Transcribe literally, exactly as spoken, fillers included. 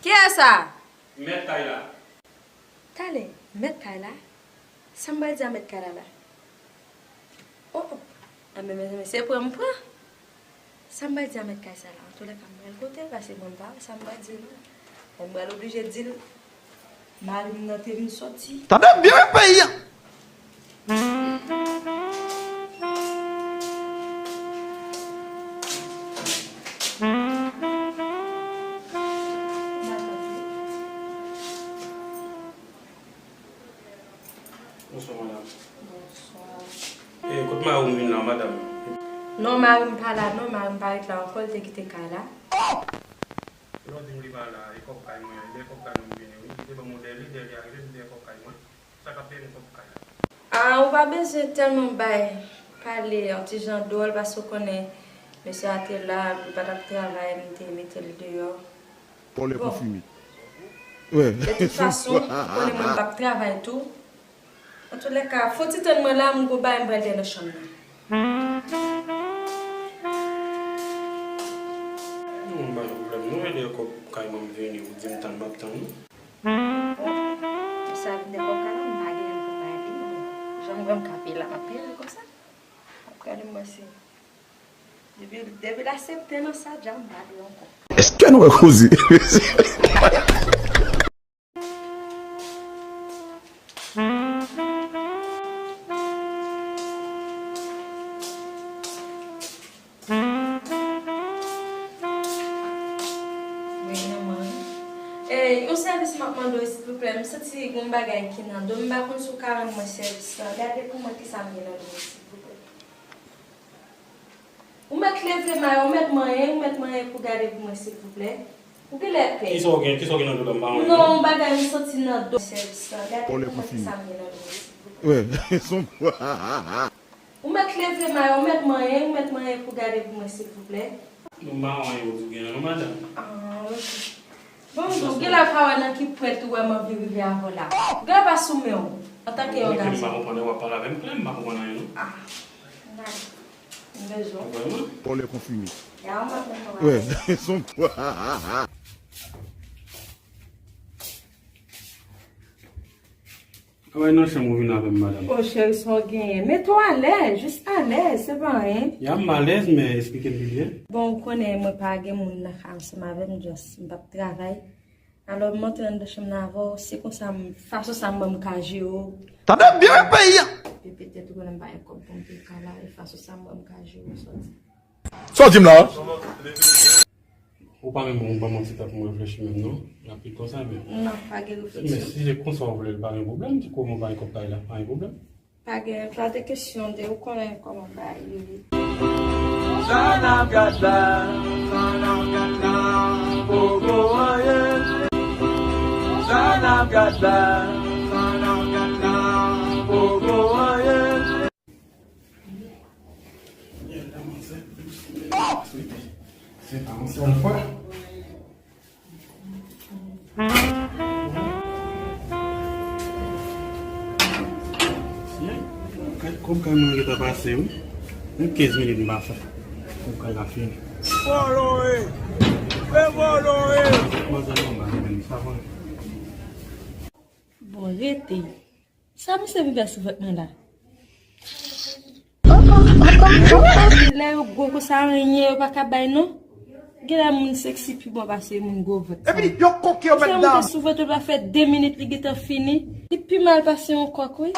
Kiyès sa? Mèt kay la. Talè, mèt kay la? Sa m pral di a mèt kay la la? Oh, oh. Anben, mezanmi, se pran m pran. Sa m pral di a mèt kay sa la? Antoulèka, m pral kote l, paske mwen m pa wè sa m pral di l non. Mwen m pral oblije di l, mari m nan te vin soti. Tande byen wi peyi a. Bonswa, madanm. Bonswa. E, kot mari w vin la, madanm? Non, mari m pa la, non, mari m pa ret la ankò, l te kite kay la. Lè w di m li pa la, e kòb kay mwen an, li dèyè kòb kay mwen m vini wi. Li te ban m yon dèyè, li dèyè li arive, li dèyè kòb kay mwen. Sa k ap peye m kòb kay la? Ah, ou pa bezwen tèlman bay, pale yon ti jan dwòl, paske w konnen, mesye a te la, li pa t ap travay, m te mete l deyò. Vòlè konfime. De tout fason, ou konnen mwen m p ap travay tou. Antoulèka, fò ti tann mwen la, m gon bagay m pral fè nan chanm nan. Non, m pa gen pwoblèm non, e dèyè kòb kay mwen m vini, ou di m tann, m ap tann ou. Bon, sa vin de kòb kay la, m pa gen pou bay li. Jan m wè m ka peye la, m ap peye li konsa. M ap gade m wè si. Depi, depi l aksepte nan sa, dja m pa dwe ankò. Èske nou wè koze? Ey, yon sèvis m ap mande w, silvouplè. M santi gon bagay ki nan do m, m pa konn si w ka rann mwen sèvis la. Gade pou mwen kisa m gen nan do m, silvouplè. Ou mèt leve mayo, ou mèt manyen, ou mèt manyen pou gade pou mwen, silvouplè. Ou genlè pè. Kisa w gen, kisa w gen nan do la, m pa wè non. Non, yon bagay m santi nan do. Sèvis la, gade pou mwen kisa m gen nan do m, silvouplè. Ou mèt leve mayo, ou mèt manyen, ou mèt manyen pou gade pou mwen, silvouplè. Non, m pa wè anyen ou di w gen an non, madanm. Ah, ok. Bon, ou genlè pa wè nan ki pwen ou wè m anvi rive avè w la. Ou genlè pa sou men w, antanke ògazm. M pa konprann, w ap pale avè m klè, m pa konprann anyen non. Ah, gade. M bezwen w. Vòlè konfime. Ya, ou mèt konprann. Travay nan chanm ou vin avè m, madanm. O cheri, sa w genyen? Mete w alèz, jis alèz, se pa anyen. Ya, m alèz, men esplike m pi byen. Bon, ou konnen mwen pa gen moun nan kay ansanm avè m, just m p ap travay. Alò, m antre anndan chanm nan avè w, se konsa m, fason sa m wè m ka jere w. Tande byen wi peyi a! E petèt ou konnen m pa gen kòb pou m peye kay la, e fason sa m wè m ka jere w sòti. Sa w di m la? Ou pa menm bon, ou ban m yon ti tan pou m reflechi menm non. Rapid konsa, men. Non, pa gen refleksyon. Men si se konsa w vle l, pa gen pwoblèm. Di kòman w pa gen kòb kay la, pa gen pwoblèm. Pa gen, pa de kesyon de, ou konnen kòman bagay yo ye. Sa n ap gad la, sa n ap gad la, poko anyen. Sa n ap gad la, sa n ap gad la, poko anyen. Se pa yon sèl fwa. Kòb kay mwen gentan pase wi. Menm kenz minit m pa fè. Kòb kay la fini. Vòlò e! E vòlò e! Manzè nòmal menm, sa vre. Bon, rete. Sa misye vin fè sou vant mwen la? Lè yo gwo konsa, anyen yo pa ka bay non. Genlè moun seksi pi bon pase moun gwo vant sa. Epi yo koke yo mèt dam. Misye monte sou vant ou pa fè de minit li gentan fini. Li pi mal pase yon kòk wi.